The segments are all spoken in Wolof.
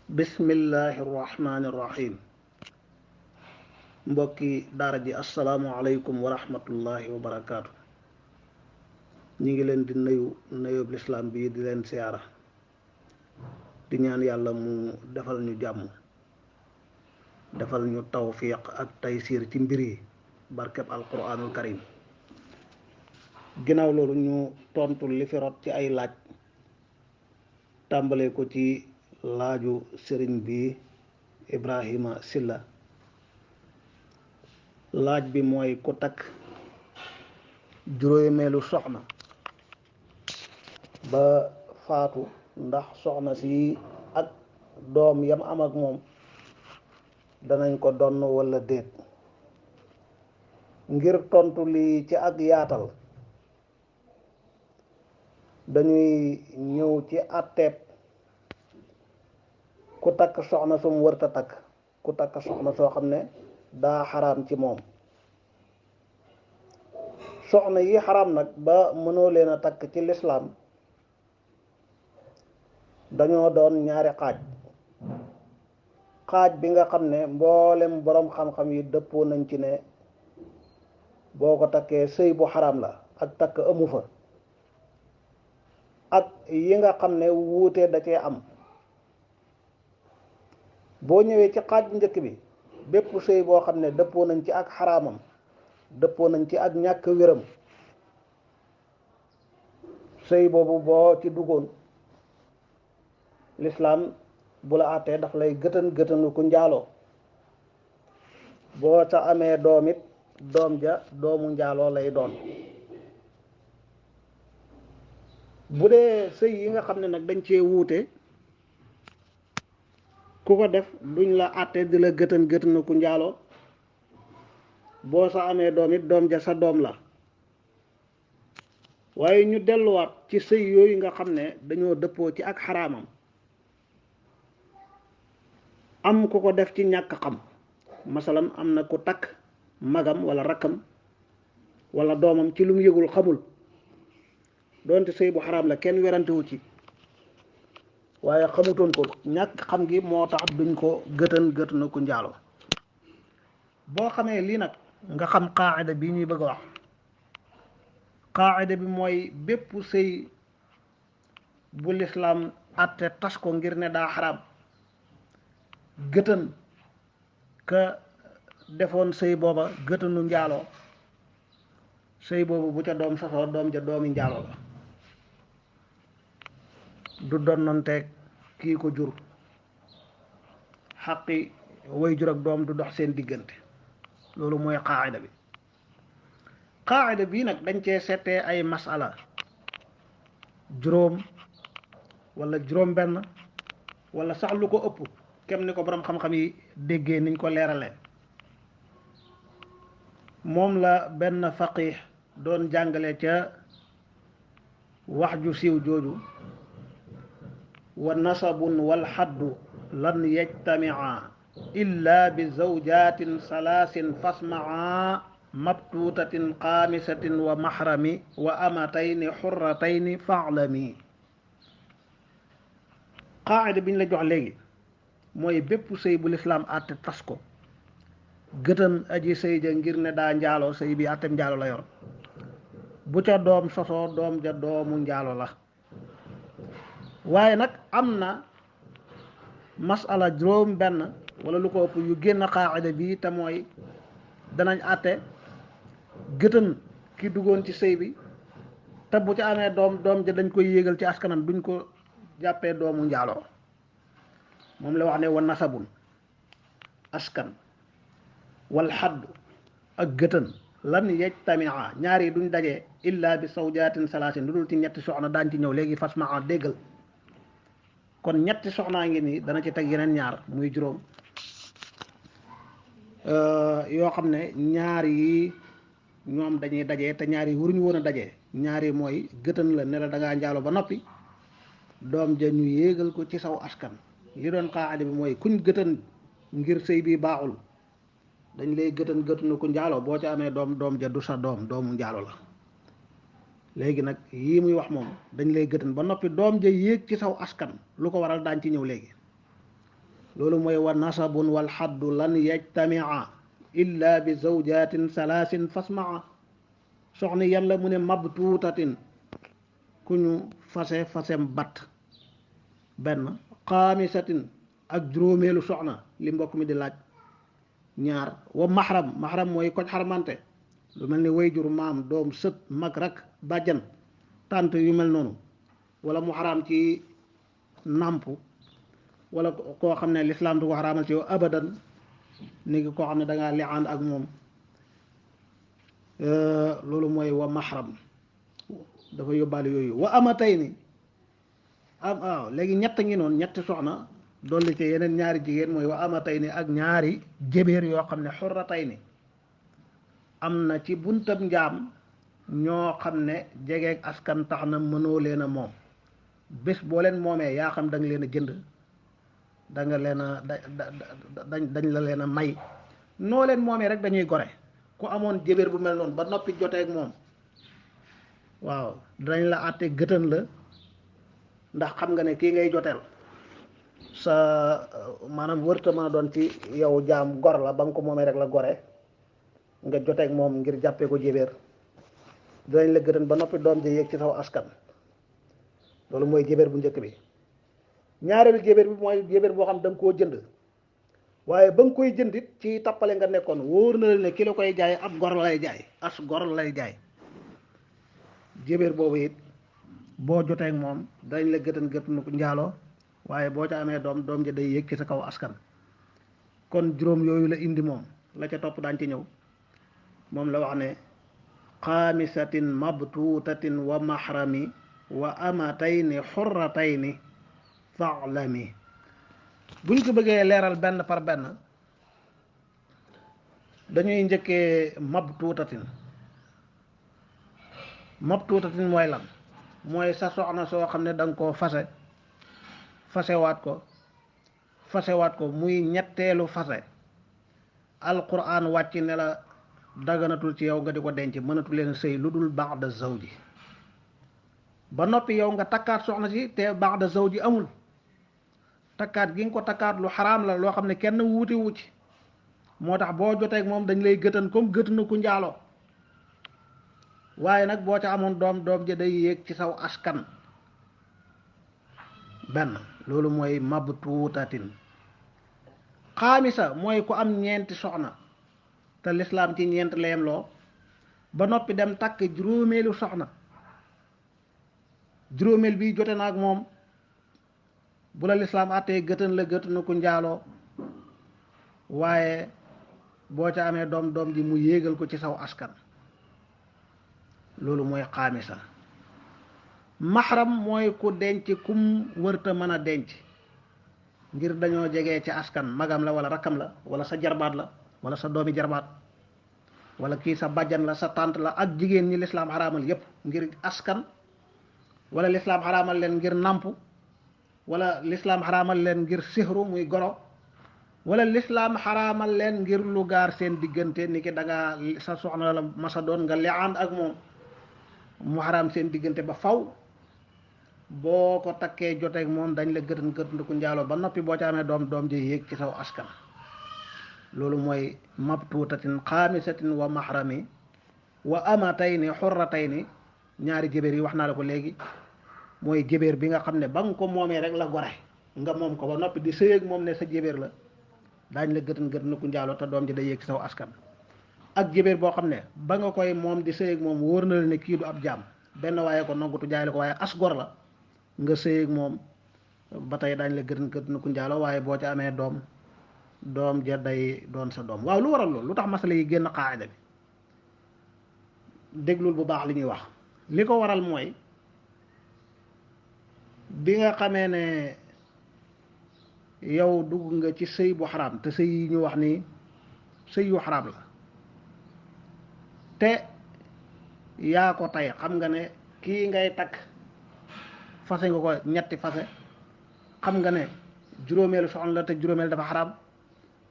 bismillahi irrahmani irrahim mbokki daara ji asalaamualeykum wa rahmatullahi wa barakaatu. ñi ngi leen di nuyób lislaam bi di leen siyaara di ñaan yàlla mu defal ñu jàmm defal ñu tawfiq ak taysiir ci mbir yi barkeb alquranul karim. ginnaaw loolu ñu tontu li fi rot ci ay laaj tàmbale ko ci laaju sëriñ bi Ibrahima Silla. laaj bi mooy ku takk juróomeelu soxna ba faatu ndax soxna si ak doom yam am ak moom danañ ko donn walla déet. ngir tontu li ci ak yaatal dañuy ñëw ci àtteeb ku takk soxna sum wërta takk, ku takk soxna soo xam ne daa xaraam ci moom. soxna yi xaraam nag ba mënoo leen a takk ci lislaam dañoo doon ñaari xaaj bi nga xam ne mboolem boroom xam-xam yi dëppoo nañ ci ne boo ko takkee sëy bu xaraam la ak takk amu fa, ak yi nga xam ne wuute da cee am. boo ñëwee ci xaaj bu njëkk bi, bépp sëy boo xam ne dëppoo nañ ci ak xaraamam, dëppoo nañ ci ak ñàkk wéram, sëy boobu boo ci duggoon lislaam bu la àttee daf lay gëtënu ku njaaloo. boo ca amee doom it doom ja doomu njaaloo lay doon. bu dee sëy yi nga xam ne nag dañ cee wuute, ku ko def duñ la àtte di la gëtënu ku njaaloo. boo sa amee doom it doom ja sa doom la. waaye ñu delluwaat ci sëy yooyu nga xam ne dañoo dëppoo ci ak xaraamam, am ku ko def ci ñàkk xam. masalan am na ku takk magam wala rakkam wala doomam ci lu mu yëgul xamul, doonte sëy bu xaraam la kenn werantewu ci, waaye xamutoon ko. ñàkk xam gi moo tax duñ ko gëtënu ku njaaloo. boo xamee lii nag nga xam qaacida bi ñuy bëgg a wax. qaacida bi mooy bépp sëy bu lislaam àtte tas ko ngir ne daa xaraam, gëtën ka defoon sëy booba gëtënu njaaloo, sëy boobu bu ca doom sosoo doom ja doomi njaaloo la, du donnanteeg kii ko jur. xaqi way jur ak doom du dox seen diggante. loolu mooy qaacida bi. qaacida bii nag dañ cee seetee ay masala juróom wala juróom benn wala sax lu ko ëpp, kem ni ko borom xam-xam yi déggee niñ ko leeralee. moom la benn faqih doon jàngale ca wax ju siiw jooju: wa nasabun wal xaddu lan yajtamia illa bi zawjatin salaasin fasmaa mabtuutatin xaamisatin wa maxrami wa amatayni xurratayni faalami. qaacida bi ñu la jox léegi mooy bépp sëy bu lislaam àtte tas ko, gëtën aji sëy ja ngir ne daa njaaloo, sëy bi àttem njaalo la yor, bu ca doom sosoo doom ja doomu njaalo la. waaye nag am na masala juróom benn wala lu ko ëpp yu génn qaacida bi, te mooy danañ àtte gëtën ki duggoon ci sëy bi, te bu ca amee doom ja dañ koy yéegal ci askanam, duñ ko jàppee doomu njaaloo. moom la wax ne wa nasabun askan wal xaddu ak gëtën lan yajtamia ñaar yi duñ dajee illa bi zawjaatin salaasin lu dul ci ñetti soxna. daañ ci ñëw léegi fasmaa déggal. kon ñetti soxnaa ngi nii, dana ci teg yeneen ñaar muy juróom, yoo xam ne ñaar yi ñoom dañuy dajee te ñaar yi waruñu woon a dajee. ñaar yi mooy gëtën la ne la dangaa njaalo ba noppi, doom ja ñu yéegal ko ci saw askan. li doon qaacida bi mooy kuñ gëtën ngir sëy bi baaxul dañ lay gëtënu ku njaaloo. boo ci amee doom ja du sa doomu njaalo la. léegi nag yii muy wax moom dañ lay gëtën ba noppi doom ja yéeg ci saw askan. lu ko waral daañ ci ñëw léegi. loolu mooy wa nasabun wal xaddu lan yajtamia illa bi zawjatin salaasin fasmaa soxna yàlla mu ne mabtuutatin ku ñu fase fasem batt benn xaamisatin ak juróomeelu soxna li mbokk mi di laaj ñaar wa maxram mooy koñ xarmante lu mel ni wayjur maam doom sët mag rak bàjjan tànt yu mel noonu wala mu xaraam ci nàmp wala koo xam ne lislaam du ko xaraamal ci yow abadan ni ngi koo xam ne dangaa liaan ak moom loolu mooy wa maxram dafa yóbbaale yooyu wa amatay ni waaw léegi ñett ngi noonu ñetti soxna dolli ci yeneen ñaari jigéen mooy wa amatay ni ak ñaari jébéer yoo xam ne xurratay ni am na ci buntab njaam ñoo xam ne jegeeg askan tax na mënoo leen a moom bés boo leen moomee yaa xam da nga leen a jënd da nga leen a dañ la leen a may noo leen moomee rek dañuy gore ku amoon jébéer bu mel noonu ba noppi joteeg moom waaw dañ la àtte gëtën la ndax xam nga ne kii ngay joteel sa maanaam wërta mën a doon ci yow jaam gor la ba nga ko moomee rek la gore nga joteeg moom ngir jàppee ko jébéer dinañ la gëtën ba noppi doom ji yéeg ci saw askan loolu mooy jébéer bu njëkk bi ñaareelu jébéer bi mooy jébéer boo xam da nga koo jënd waaye ba nga koy jëndit ci tappale nga nekkoon wóor na la ne ki la koy jaay ab gor lay jaay as gor lay jaay jébéer boobu it boo jotee ak moom dañ la gëtën ko njaaloo waaye boo ca amee doom ja day yëg ci sa kaw askan kon juróom yooyu la indi moom la ca topp daañ ci ñëw moom la wax ne xaamisatin mabtuutatin wa mahrami wa amatayni xurratayni fa'lami buñ ko bëggee leeral benn par benn dañuy njëkkee mabtuutatin mooy lan mooy sa soxna soo xam ne da nga koo fasewaat ko muy ñetteelu fase alquran wàcc ne la daganatul ci yow nga di ko denc mënatu leen sëy lu dul ba'da zawji ba noppi yow nga takkaat soxna si te ba'da zawji amul takkaat gi nga ko takkaat lu xaraam la loo xam ne kenn wuute wu ci moo tax boo jotee ak moom dañ lay gëtan comme gët na ku njaaloo waaye nag boo ca amoon doom ja day yéeg ci saw askan benn loolu mooy mabtuutatin xaamisa mooy ku am ñeenti soxna te lislaam ci ñeent leem loo ba noppi dem takk juróomeelu soxna juróomeel bi jote na ak moom bu la lislaam àttee gëtën la gëtën ku njaaloo waaye boo ca amee doom ji mu yéegal ko ci saw askan loolu mooy xaamisa maxram mooy ku denc kum wërta mën a denc ngir dañoo jege ci askan magam la wala rakkam la wala sa jarbaat la wala sa doomi jarbaat wala kii sa bàjjan la sa tànt la ak jigéen ñi lislaam xaraamal yépp ngir askan wala lislaam xaraamal leen ngir nàmp wala lislaam xaraamal leen ngir sixru muy goro wala lislaam xaraamal leen ngir lu gaar seen diggante ni ki dangaa sa soxna la masa doon nga liaan ak moom mu xaraam seen diggante ba faw boo ko takkee joteeg moom dañ la gëtën ku njaaloo ba noppi boo ca amee doom ji yéeg ci saw askan loolu mooy mabtuutatin xaamisatin wa mahrami wa amatayni xurratayni ñaari jébéer yi wax naa la ko léegi mooy jébéer bi nga xam ne ba nga ko moomee rek la gore nga moom ko ba noppi di sëyeeg moom ne sa jébéer la daañ la gëtën ku njaaloo te doom ji day yéeg ci saw askan ak jébéer boo xam ne ba nga koy moom di sëyeeg moom wóor na la ne kii du ab jaam benn waaye ko nangutu jaay la ko waaye as gor la nga sëyeeg moom ba tey daañ la gëtën ku njaaloo waaye boo ca amee doom ja day doon sa doom waaw lu waral loolu lu tax masala yi génn qaayida bi déglul bu baax li ñuy wax li ko waral mooy bi nga xamee ne yow dugg nga ci sëy bu xaraam te sëy yi ñu wax ni sëy yu xaraam la te yaa ko tey xam nga ne kii ngay takk fase nga ko ñetti fase xam nga ne juróomeelu soxna la te juróomeel dafa xaraam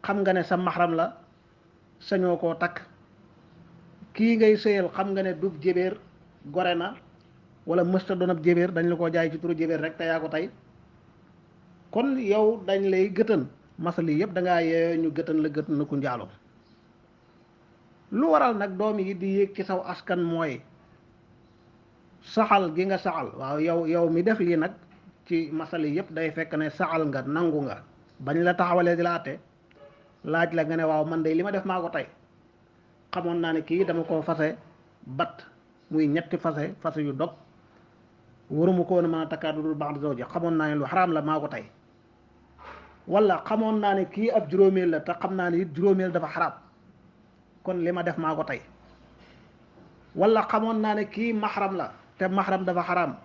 xam nga ne sa maxaram la sañoo koo takk kii ngay sëyal xam nga ne du jébéer gore na wala mësta doon ab jébéer dañ la koo jaay ci turu jébéer rek te yaa ko tey kon yow dañ lay gëtën masali yëpp da ngaa yee ñu gëtan la gëtan na ku njaaloo lu waral nag doom yi di yéeg ci saw askan mooy saxal gi nga saxal waaw yow mi def lii nag ci masali yëpp day fekk ne saxal nga nangu nga bañ la taxawalee di la àtte laaj la nga ne waaw man de li ma def maa ko tey xamoon naa ne kii dama ko fase bat muy ñetti fase yu dog waruma ko woon a mën a takkaat lu dul ba'da zawji xamoon naa ne lu xaraam la maa ko tey wala xamoon naa ne kii ab juróomeel la te xam naa ne it juróomeel dafa xaraam kon li ma def maa ko tey wala xamoon naa ne kii maxram la te maxram dafa xaraam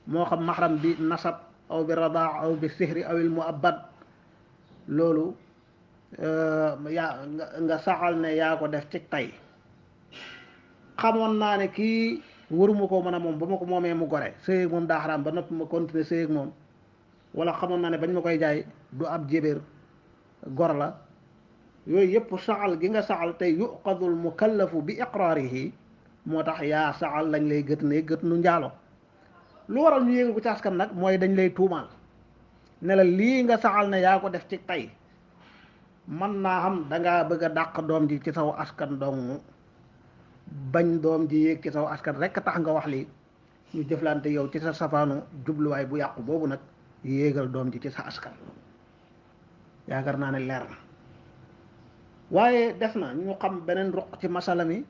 moo xam maxram bi nasab aw bi radaa aw bi sihri aw il muabbad loolu yaa nga saxal ne yaa ko def ci tey xamoon naa ne kii waruma koo mën a moom ba ma ko moomee mu gore sëyeeg moom daa xaraam ba noppi ma continuer sëyeeg moom wala xamoon naa ne bañ ma koy jaay du ab jébéer gor la yooyu yëpp saxal gi nga saxal te yuqadul mukallafu bi iqraarihi moo tax yaa saxal lañ lay gët ne gët nu njaalo lu waral ñu yéegu ko ci askan nag mooy dañ lay tuumaal ne la lii nga saxal ne yaa ko def ci tey man naa xam dangaa bëgg a dàq doom ji ci saw askan dong bañ doom ji yéeg ci saw askan rekk tax nga wax lii ñu jëflante yow ci sa safaanu jubluwaay bu yàqu boobu nag yéegal doom ji ci sa askan yaakaar naa ne leer na waaye def na ñu xam beneen ruq ci masala mi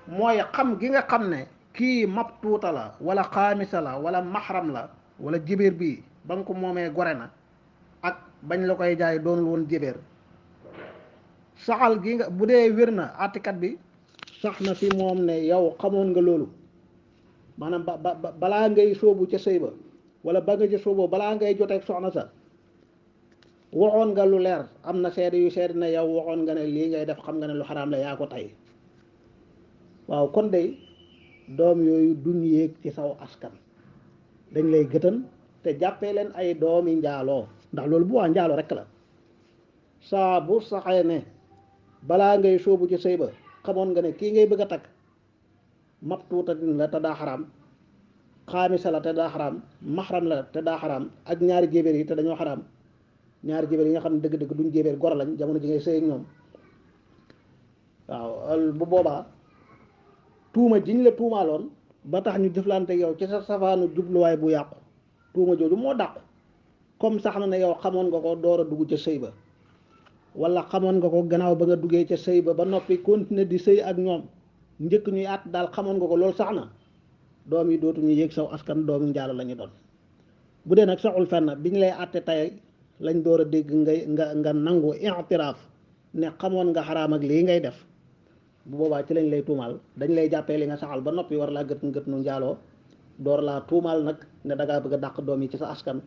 mooy xam gi nga xam ne kii mabtuuta la wala xaamisa la wala maxram la wala jibéer bii ba nga ko moomee gore na ak bañ la koy jaay doonul woon jibéer saxal gi nga bu dee wér na àttikat bi sax na fi moom ne yow xamoon nga loolu maanaam balaa ngay sóobu ca sëy ba wala ba nga ca sóoboo balaa ngay joteeg soxna sa waxoon nga lu leer am na seede yu seede ne yow waxoon nga ne lii ngay def xam nga ne lu xaraam la yaa ko tey waaw kon de doom yooyu duñ yéeg ci saw askan dañ lay gëtan te jàppee leen ay doomi njaaloo ndax loolu bu waa njaaloo rek la saa bu saxee ne balaa ngay sóobu ci sëy ba xamoon nga ne kii ngay bëgg a takk mabtuutatin la te daa xaraam xaamisa la te daa xaraam maxram la te daa xaraam ak ñaari jébéer yi te dañoo xaraam ñaari jébéer yi nga xam ne dëgg-dëgg duñ jébéer gor lañ jamono ji ngay sëy ak ñoom waaw bu boobaa tuuma jiñ la tuumaaloon ba tax ñu jëflante yow ci sa safaanu jubluwaay bu yàqu tuuma jooju moo dàqu comme sax na ne yow xamoon nga ko door a dugg ca sëy ba wala xamoon nga ko gannaaw ba nga duggee ca sëy ba noppi continuer di sëy ak ñoom njëkk ñuy at daal xamoon nga ko loolu sax na doom yi dootuñu yéeg saw askan doomu njaalo la ñu doon bu dee nag saxul fenn biñ lay àtte tey lañ door a dégg nga nangu i'tiraaf ne xamoon nga xaraam ak lii ngay def bu boobaa ci lañ lay tuumaal dañ lay jàppee li nga saxal ba noppi war laa gët nu njaaloo door laa tuumaal nag ne dangaa bëgg a dàq doom yi ci sa askan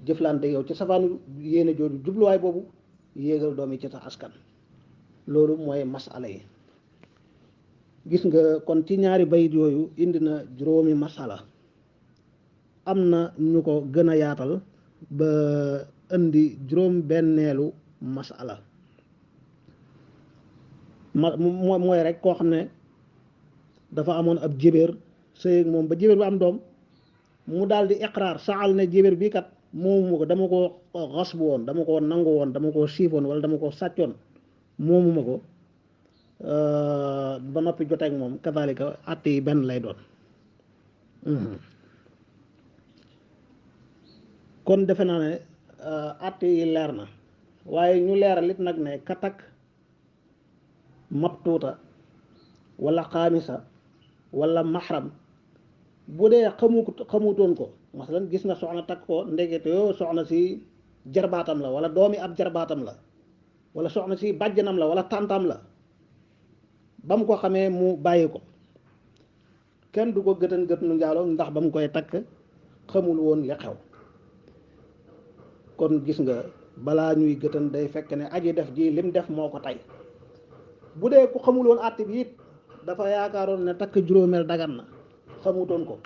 jëflante yow ci safaanu yéene jooju jubluwaay boobu yéegal doom yi ci sa askan loolu mooy masala yi gis nga kon ci ñaari bayit yooyu indi na juróomi masala am na ñu ko gën a yaatal ba indi juróom benneelu masala mooy rek koo xam ne dafa amoon ab jébéer sëy ak moom ba jébéer bi am doom mu daal di iqraar saxal ne jébéer bii kat moomu ko dama ko xas bu woon dama ko nangu woon dama ko siifoon wala dama ko sàccoon moomuma ko ba noppi joteeg moom kazalika àtte yi benn lay doon kon defe naa ne àtte yi leer na waaye ñu leeral it nag ne katak mabtuuta wala xaamisa wala maxram bu dee xamutoon ko masalan gis nga soxna takk ko ndekete yoo soxna si jarbaatam la wala doomi ab jarbaatam la wala soxna si bàjjanam la wala tàntam la ba mu ko xamee mu bàyyi ko kenn du ko gëtan gët nu njaaloo ndax ba mu koy takk xamul woon li xew kon gis nga balaa ñuy gëtan day fekk ne aji def ji lim def moo ko tey bu dee ku xamul woon àtte bi it dafa yaakaaroon ne takk juróomeel dagan na xamutoon ko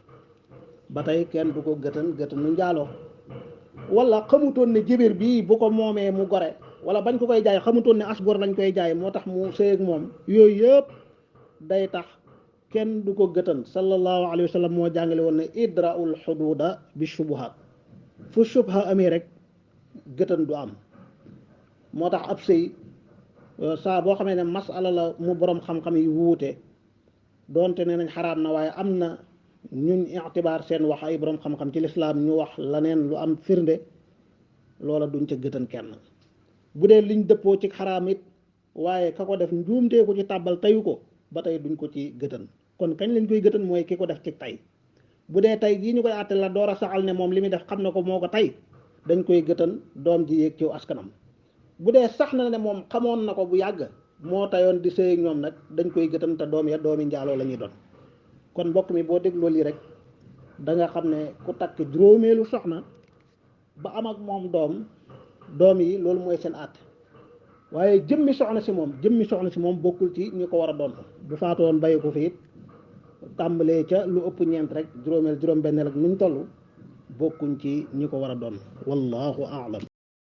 ba tey kenn du ko gëtan nu njaaloo wala xamutoon ne jébéer bii bu ko moomee mu gore wala bañ ko koy jaay xamutoon ne as gor lañ koy jaay moo tax mu sëy ak moom yooyu yëpp day tax kenn du ko gëtan sallallahu alayhi wa sallam moo jàngale woon ne idra'ul xududa bi shubuhat fu shubha amee rek gëtan du am moo tax ab sëy saa boo xamee ne masala la mu borom xam-xam yi wuute doonte ne nañ xaraam na waaye am na ñun itibaar seen wax ay borom xam-xam ci lislaam ñu wax laneen lu am firnde loola duñ ca gëtan kenn bu dee liñ dëppoo ci xaraam it waaye ka ko def njuumtee ko ci tàbbal tayu ko ba tey duñ ko ci gëtan kon kañ lañ koy gëtan mooy ki ko def ci tay bu dee tay gii ñu koy àtte la door a saxal ne moom li muy def xam na ko moo ko tay dañ koy gëtan doom ji yéeg ciw askanam bu dee sax na ne moom xamoon na ko bu yàgg moo tayoon di sëy ak ñoom nag dañ koy gëtan te doom ya doomi njaaloo la ñuy doon kon mbokk mi boo dégloo lii rek da nga xam ne ku takk juróomeelu soxna ba am ak moom doom yi loolu mooy seen àtte waaye jëmmi soxna si moom bokkul ci ñi ko war a doon bu faatoon bàyyi ko fi it tàmbalee ca lu ëpp ñeent rek juróom-benneel ak nuñ toll bokkuñ ci ñi ko war a doon wallahu a'lam